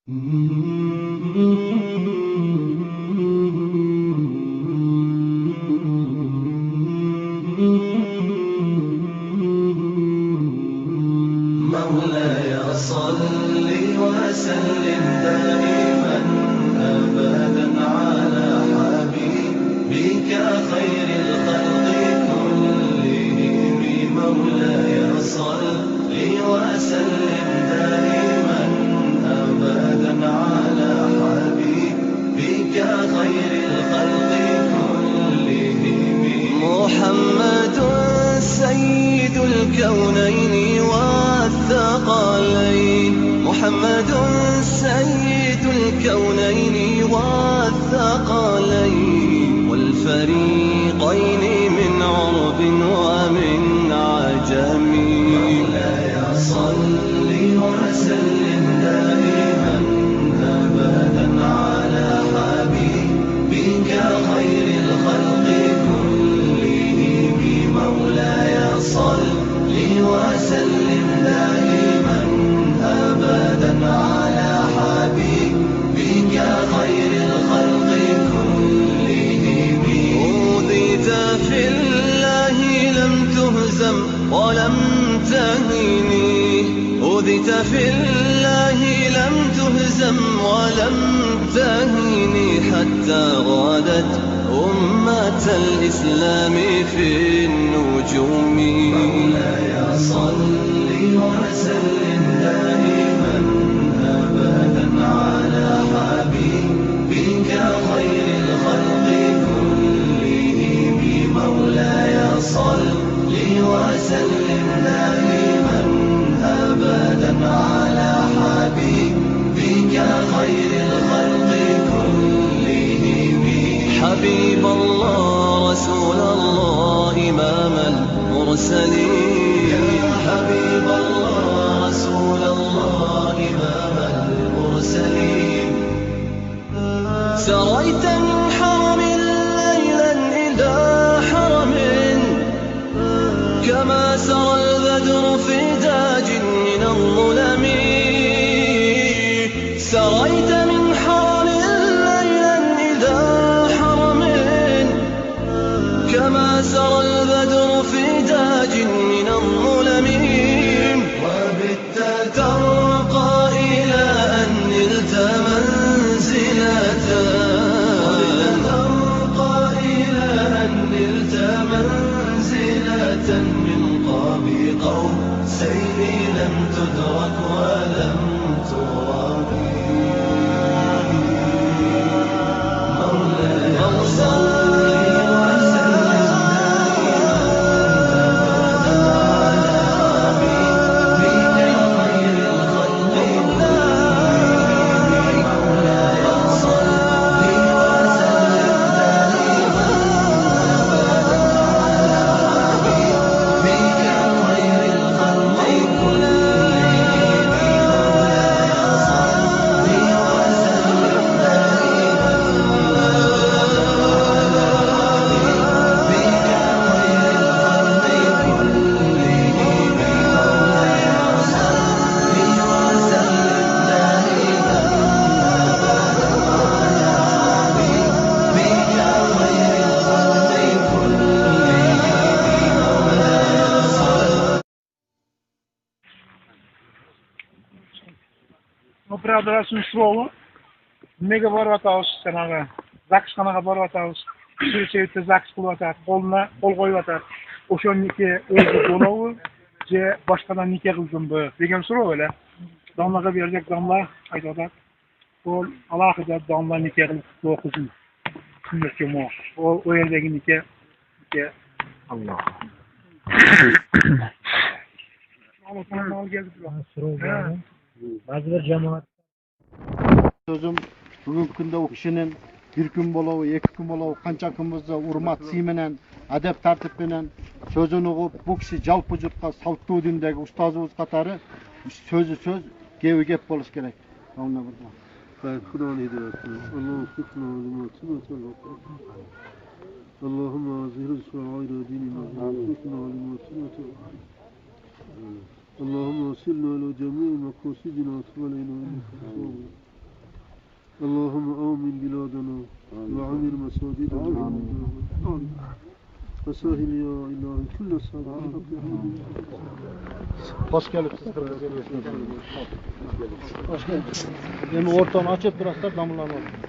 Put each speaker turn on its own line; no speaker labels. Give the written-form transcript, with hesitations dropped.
مولاي صل وسلم دائما أبدا على حبيبك خير الخلق كلهم. مولاي صل وسلم دائما أبدا على حبيبك خير الخلق كلهم. محمد سيد الكونين والثقلين، محمد سيد الكونين والثقلين، والفريقين من عرب ومن عجم. مولاي صل وسلم دائما أبدا على حبيبك خير الخلق كلهم. مولاي صل وسلم دائما أبدا على حبيبك خير الخلق كلهم. أوذيت في الله لم تهزم ولم تهني، أوذيت في الله لم تهزم ولم تهني، حتى غادت أمة الإسلام في النجوم. مولاي صل وسلم دائما أبدا على حبيبك خير الخلق كلهم. مولاي صل وسلم دائما أبدا على حبيبك خير الخلق كلهم. حبيب الله رسول الله إمام المرسلين، يا حبيب الله رسول الله إمام المرسلين. سريت من حرم ليلا إلى حرم، كما سرى البدر في داج من الظلم. سريت من حرم ليلا إلى حرم، كما سرى البدر في داج من الظلم. وبت ترقى إلى أن نلت منزلة، ترقى إلى أن نلت منزلة من قاب قوسين لم تدرك ولم ترم. مولاي صل وسلم دائما أبدا على حبيبك خير الخلق كلهم. مولاي صل وسلم دائما أبدا على حبيبك خير الخلق كلهم. مولاي صل وسلم دائما أبدا على حبيبك خير الخلق كلهم. مولاي صل وسلم دائما أبدا على حبيبك خير الخلق كلهم. مولاي صل.
Birodarlar, суроу эмнеге барып атабыз? Жанагы загсканага барып атабыз, бир себепте загс кылып атат, колуна кол коюп атат. Ошол нике өзү болобу же башкадан нике кылдымбы деген суроо эле. Домлага берсек, домла айтып атат, ол алахида домла нике кылып окусун, сүннөткө муафык. Ол жердеги нике нике.
Аллах.
Суроо бар. Баазы бир жамаат
Сөзүм, бүгүнкү күндө у кишинин бир күн болобу, 2 күн болобу, канча күн болсо, урмат сый менен, адеп тартип менен сөзүн угуп, бул киши жалпы журтка салттуу диндеги устазыбыз катары сөзү сөз, кеби кеп болуш керек.
خداوند هدایت کنه. اللهم وفقنا لما تحب وترضى. اللهم ظهر شعائر ديننا وفقنا لما تحب وترضى. اللهم وصلنا إلى جميع مقاصدنا وتب علينا إنك التواب. وعامر مساجدنا. وسهل يا إلهي كل سنة.
Кош келипсиз кыргыз элибизге. Кош келипсиз. Эми ортону ачып турасыздар, дамыланып.